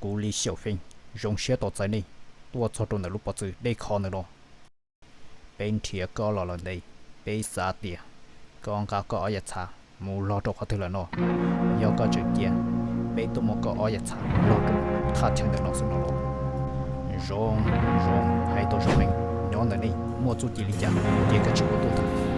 Kuv Lis Xyaum Feej zoo siab tos txais nej tuaj txog rau ntawm lub pob txha dej khov ntawm no. Peb nrhiav koj los lawm ntev, peb xav tias koj nqa koj ob yam txha mus log rau qhov twg lawm no. Yog koj tseem cia peb tuaj muab koj ob yam txha log rau thaj chaw ntawm no xwb no los zoo, zoo hais tau zoo heev. Nyob ntawm nej muaj txuj ci li cas ces koj tsis ua tuaj tag.